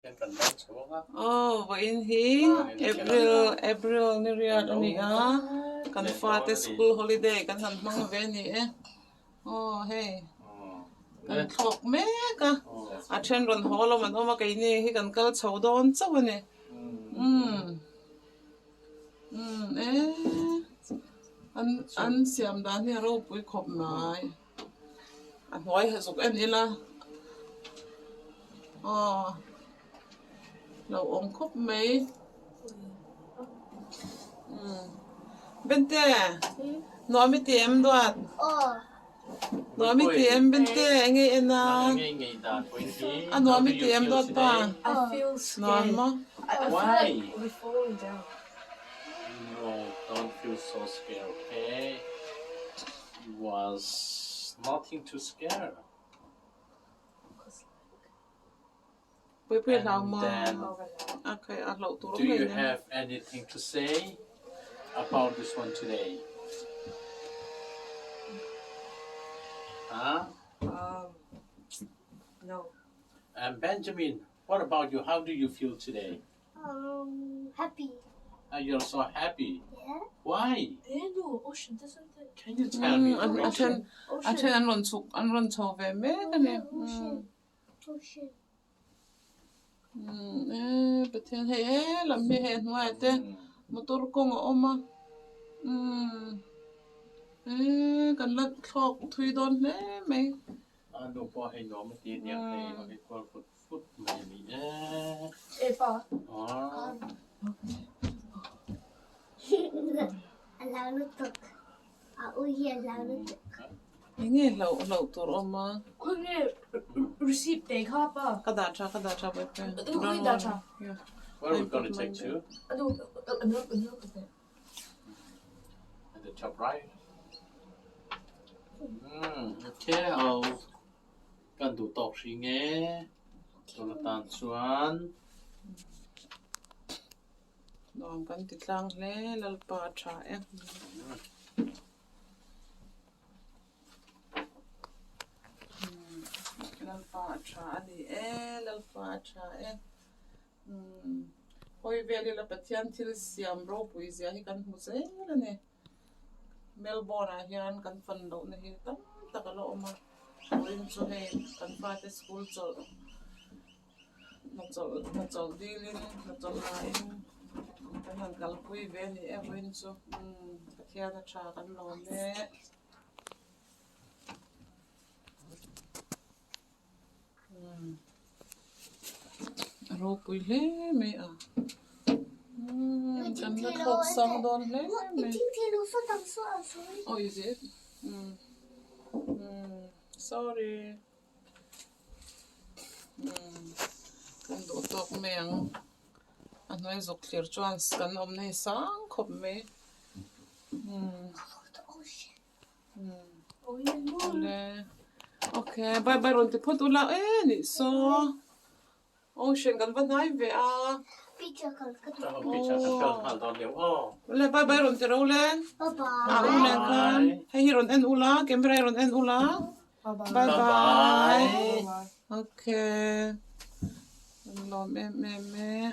Aw vawiin hi April April ni riat a ni a kan fate school holiday kan han hmang ve a ni e aw hei kan thlawk mek a a then rawn haw lawm an awm a keini hi kan kal chho dawn chauh a ni umm umm e an an siam dan hi a ropui khawp mai. A hnuai ha zuk en ila aw lo awm khawp mai umm Bente nuam i ti em duat nuam i ti em Bente eng nge i en a a nuam i ti em duat pa nuam maw. It was nothing to scare. Puipui hlau And maw? then, Okay, a hlauh tur do awm you hleinem. have anything to say about this one today? Huh? Um, no. And Benjamin, what about you? How do you feel today? Um, happy. You're so happy. Yeah. Why? Enu, ocean, doesn't it? Can you tell me Mm, the a reason? then a Ocean. then an rawn chhuk an rawn chho ve mek a ni. Ocean. Mm. Ocean. Mm, e Pathian hei he lam hi hei hnuaiah te motor kawng a awm a umm e kan la thlawk thui dawn hle mai. A nu pawh hei nuam a ti aniang hei a hei kual vut vut mai a ni e. E pa. Aw. A hlau lutuk. A ui hi a hlau lutuk. Eng nge hlauh hlauh tur awm a? Khawi nge receipt te kha pa? Ka dah tha ka dah tha pawh te. Khawi dah tha? Where are we gonna take to? Anu anu anu ka te. At the top right. Hmm, okay, I'll kan duh tawk hri nge. Tun atan chuan Nuam kan ti tlang hle Lalpa a tha e. Lalpa a tha a ni e, Lalpa a tha e. Umm hawi vel ila Pathian thil siam ropui zia hi kan hmu zel a ni. Melbourne ah hian kan fan lohna hi tam tak a la awm a, vawiin chu hei kan fate school chawlh hna chawlh hna chawlh dilin hna chawlh laiin kan han kalpui ve a ni e vawiin chu umm Pathian a tha kan lawm e. A ropui hle mai a umm kan la thlawk sang dawn hle mai oh is it umm umm sorry umm kan duh tawk mai ang a hnuai zuk thlir chuan kan awmna hi sang khawp mai umm. Okay bye bye rawn ti phawt ula e nih saw ocean kan va hnai ve a le bye bye rawn ti ro le a u nen khan hei hi rawn en ula camera hi rawn en ula bye bye okay kan lawm em em e.